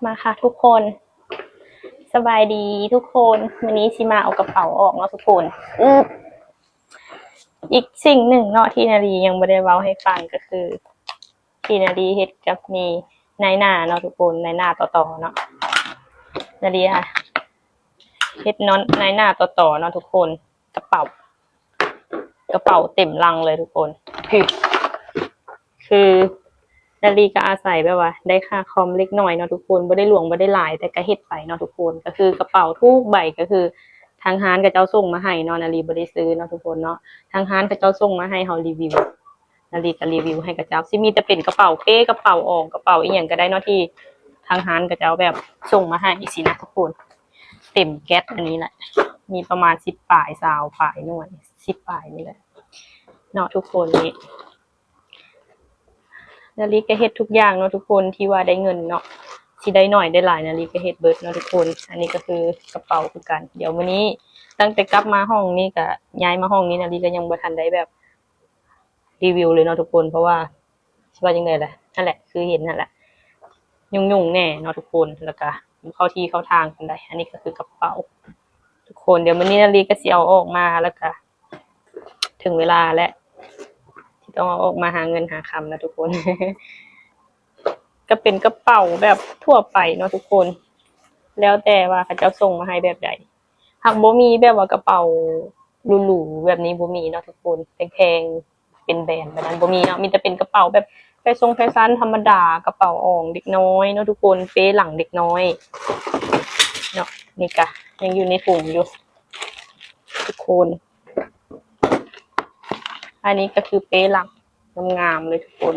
ມາຄ່ະທຸກຄົນ ສະບາຍດີທຸກຄົນ. ມື້ນີ້ຊິມາເອົາກະເປົາອອກເນາະທຸກຄົນ. ອື ອີກສິ່ງໜຶ່ງເນາະທີ່ນາລີຍັງບໍ່ໄດ້ເວົ້າໃຫ້ຟັງ ກໍຄືທີ່ນາລີເຮັດກັບມີນາຍໜ້າເນາະທຸກຄົນ, ນາຍໜ້າຕໍ່ໆເນາະ. ນາລີເຮັດນອນ ນາຍໜ້າຕໍ່ໆເນາະທຸກຄົນ. ກະເປົາ ກະເປົາເຕັມລັງເລີຍທຸກຄົນ. ຄື ຄືນາລີກໍອາໄສແບບວ່າໄດ້ຄ່າຄອມເລັກນ້ອຍເນາະທຸກຄົນ, ບໍ່ໄດ້ຫຼວງບໍ່ໄດ້ຫຼາຍ ແຕ່ກໍເຮັດໄປເນາະທຸກຄົນ. ກໍຄືກະເປົາທຸກໃບກໍຄືທາງຮ້ານເຂົາເຈົ້າສົ່ງມາໃຫ້ເນາະ, ນາລີບໍ່ໄດ້ຊື້ເນາະທຸກຄົນເນາະ. ທາງຮ້ານເຂົາເຈົ້າສົ່ງມາໃຫ້ເຮົາຣີວິວ, ນາລີກໍຣີວິວໃຫ້ເຂົາເຈົ້າ. ຊິມີແຕ່ເປັນກະເປົາເປ້ ກະເປົາອອງ ກະເປົາອີ່ຫຍັງກໍໄດ້ເນາະ ທີ່ທາງຮ້ານເຂົາເຈົ້າແບບສົ່ງມາໃຫ້ຊີ້ນະທຸກຄົນ. ເຕັມແກັດອັນນີ້ແຫຼະ ມີປະມານສິບປາຍ ຊາວປາຍໜ່ວຍ ສິບປາຍນີ້ແຫຼະເນາະທຸກຄົນ. ນີ້ ນາລີກໍເຮັດທຸກຢ່າງເນາະທຸກຄົນ ທີ່ວ່າໄດ້ເງິນເນາະ, ຊິໄດ້ໜ້ອຍໄດ້ຫຼາຍ ນາລີກໍເຮັດເບິດເນາະທຸກຄົນ. ອັນນີ້ກໍຄືກະເປົາຄືກັນ. ດຽວມື້ນີ້ ຕັ້ງແຕ່ກັບມາຫ້ອງນີ້ ກໍຍ້າຍມາຫ້ອງນີ້ ນາລີກໍຍັງບໍ່ທັນໄດ້ແບບ ຣີວິວເລີຍເນາະທຸກຄົນ ເພາະວ່າ ຊິວ່າຈັ່ງໃດລະ ຫັ້ນແຫຼະ ຄືເຫັນຫັ້ນແຫຼະ ຫຍຸ້ງໆແດ່ເນາະທຸກຄົນ ແລ້ວກະບໍ່ເຂົ້າທີ່ເຂົ້າທາງປານໃດ. ອັນນີ້ກໍຄືກະເປົາທຸກຄົນ. ດຽວມື້ນີ້ນາລີກໍຊິເອົາອອກມາ ແລ້ວກະເຖິງເວລາແລ້ວ ທີ່ຕ້ອງເອົາອອກມາຫາເງິນຫາຄຳນະທຸກຄົນ. ກໍເປັນກະເປົາແບບທົ່ວໄປເນາະທຸກຄົນ ແລ້ວແຕ່ວ່າເຂົາເຈົ້າສົ່ງມາໃຫ້ແບບໃດ. ຫາກບໍ່ມີແບບວ່າກະເປົາຫຼູໆແບບນີ້ ບໍ່ມີເນາະທຸກຄົນ, ແພງໆ ເປັນແບຣນແບບນັ້ນບໍ່ມີເນາະ. ມີແຕ່ເປັນກະເປົາແບບແຟຊົງແຟຊັນທຳມະດາ, ກະເປົາອອງເດັກນ້ອຍເນາະທຸກຄົນ, ເປ້ຫຼັງເດັກນ້ອຍເນາະ. ນີ້ກະຍັງຢູ່ໃນຖົງຢູ່ທຸກຄົນ. ອັນນີ້ກໍຄືເປ້ຫຼັງງາມໆເລີຍທຸກຄົນ.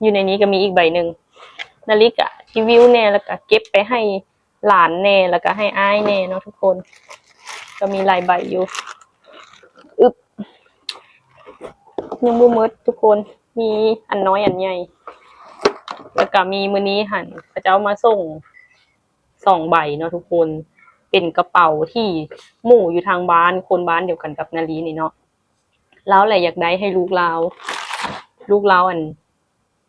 ຢູ່ໃນນີ້ກໍມີອີກໃບໜຶ່ງ. ນາລີກະຣີວິວແດ່ ແລ້ວກະເກັບໄປໃຫ້ ຫຼານແດ່ ແລ້ວກໍໃຫ້ອ້າຍແດ່ເນາະທຸກຄົນ. ກໍມີຫຼາຍໃບຢູ່ ອຶບ ຍັງບໍ່ໝົດທຸກຄົນ, ມີອັນນ້ອຍອັນໃຫຍ່. ແລ້ວກໍມີມື້ນີ້ຫັ້ນ ເຂົາເຈົ້າມາສົ່ງສອງໃບເນາະທຸກຄົນ, ເປັນກະເປົາທີ່ໝູ່ຢູ່ທາງບ້ານ ຄົນບ້ານດຽວກັນກັບນາລີນີ້ເນາະ. ລາວແຫຼະຢາກໄດ້ໃຫ້ລູກລາວ ລູກລາວ ອັນ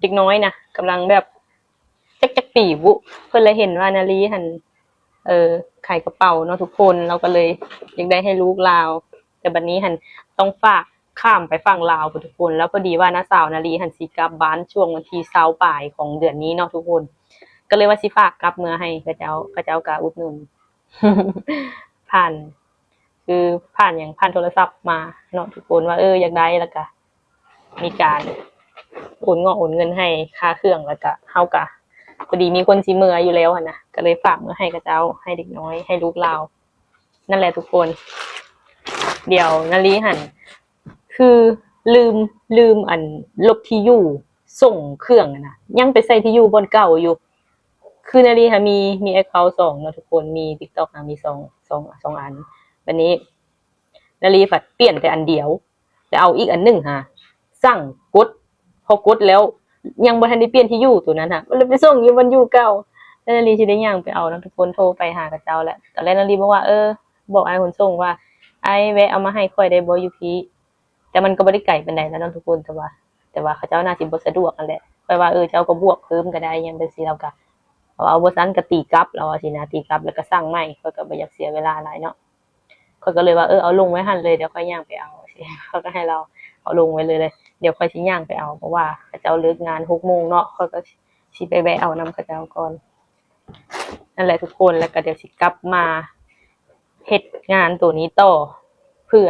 ເດັກນ້ອຍນະ ກຳລັງແບບ ຈັກ ຈັກປີບຸ ເພິ່ນລະເຫັນວ່ານາລີຫັ້ນ ເອີ ຂາຍກະເປົາເນາະທຸກຄົນ, ລາວກໍເລີຍຢາກໄດ້ໃຫ້ລູກລາວ. ແຕ່ບັດນີ້ຫັ້ນຕ້ອງຝາກຂ້າມໄປຝັ່ງລາວພຸ້ນທຸກຄົນ, ແລ້ວພໍດີວ່ານ້າສາວນາລີຫັ້ນຊິກັບບ້ານຊ່ວງວັນທີຊາວປາຍຂອງເດືອນນີ້ເນາະທຸກຄົນ, ກໍເລີຍວ່າຊິຝາກກັບເມືອໃຫ້ເຂົາເຈົ້າ, ເຂົາເຈົ້າກໍອຸດໜູນ ຜ່ານ ຄືຜ່ານຫຍັງ ຜ່ານໂທລະສັບມາເນາະທຸກຄົນ ວ່າ ເອີ ຢາກໄດ້ ແລ້ວກະມີການໂອນງອກໂອນເງິນໃຫ້ຄ່າເຄື່ອງ, ແລ້ວກະເຮົາກະພໍດີມີຄົນຊິເມືອຢູ່ແລ້ວຫັ້ນນະ, ກະເລີຍຝາກເມືອໃຫ້ເຂົາເຈົ້າ ໃຫ້ເດັກນ້ອຍ ໃຫ້ລູກລາວ. ນັ້ນແຫຼະທຸກຄົນ, ດຽວນາລີຫັ້ນ ຄືລືມ ລືມອັນ ລົບທີ່ຢູ່ສົ່ງເຄື່ອງຫັ້ນນະ, ຍັງໄປໃສ່ທີ່ຢູ່ບ່ອນເກົ່າຢູ່. ຄືນາລີຫັ້ນມີ ມີແອັກເຄົາສອງເນາະທຸກຄົນ, ມີຕິກຕັອກນະ ມີສອງ ສອງ ສອງອັນ. ບັດນີ້ນາລີພັດປ່ຽນແຕ່ອັນດຽວ ແລ້ວເອົາອີກອັນໜຶ່ງຫາ ສັ່ງກົດ, ພໍກົດແລ້ວຍັງບໍ່ທັນໄດ້ປ່ຽນທີ່ຢູ່ໂຕນັ້ນຫາ ມັນເລີຍໄປສົ່ງຢູ່ບ່ອນຢູ່ເກົ່າ. ແລ້ວນາລີຊິໄດ້ຍ່າງໄປເອົາເນາະທຸກຄົນ, ໂທໄປຫາເຂົາເຈົ້າແຫຼະ. ຕອນແລກນາລີບອກວ່າ ເອີ ບອກອ້າຍຂົນສົ່ງວ່າ ອ້າຍແວະເອົາມາໃຫ້ຂ້ອຍໄດ້ບໍ່ຢູ່ພີ້? ແຕ່ມັນກໍບໍ່ໄດ້ໄກປານໃດນະເນາະທຸກຄົນ, ແຕ່ວ່າ ແຕ່ວ່າເຂົາເຈົ້າໜ້າຊິບໍ່ສະດວກຫັ້ນແຫຼະ. ຂ້ອຍວ່າ ເອີ ເຈົ້າກໍບວກເພີ່ມກໍໄດ້ ຫຍັງຈັ່ງຊີ້. ລາວກໍເວົ້າ ບໍ່ຊັ້ນກໍຕີກັບ, ລາວວ່າຊີ້ນະ, ຕີກັບແລ້ວກໍສັ່ງໃໝ່, ຂ້ອຍກໍບໍ່ຢາກເສຍເວລາຫຼາຍເນາະ. ຂ້ອຍກໍເລີຍວ່າ ເອີ ເອົາລົງໄວ້ຫັ້ນເລີຍ, ດຽວຂ້ອຍຍ່າງໄປເອົາ. ຂ້ອຍກໍໃຫ້ລາວເອົາລົງໄວ້ເລີຍ, ດຽວຂ້ອຍຊິຍ່າງໄປເອົາ, ເພາະວ່າເຂົາເຈົ້າເລີກງານຫົກໂມງເນາະ, ຂ້ອຍກໍຊິໄປແວະເອົານຳເຂົາເຈົ້າກ່ອນ. ນັ້ນແຫຼະທຸກຄົນ, ແລ້ວກໍດຽວຊິກັບມາເຮັດງານໂຕນີ້ຕໍ່ ເພື່ອ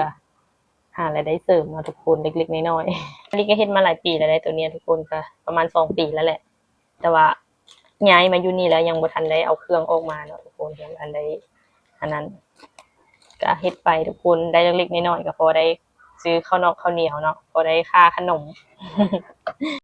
ຫາລາຍໄດ້ເສີມເນາະທຸກຄົນ ເລັກໆນ້ອຍໆ. ອັນນີ້ກໍເຮັດມາຫຼາຍປີແລ້ວເດ້ ໂຕນີ້ທຸກຄົນ, ກໍປະມານສອງປີແລ້ວແຫຼະ. ແຕ່ວ່າຍ້າຍມາຢູ່ນີ້ແລ້ວຍັງບໍ່ທັນໄດ້ເອົາເຄື່ອງອອກມາເນາະທຸກຄົນ, ຍັງບໍ່ທັນໄດ້ອັນນັ້ນ. ກໍເຮັດໄປທຸກຄົນ, ໄດ້ເລັກໆນ້ອຍໆ ກໍພໍໄດ້ຊື້ເຂົ້ານອກເຂົ້າໜຽວເນາະ, ພໍໄດ້ຄ່າຂະໜົມ.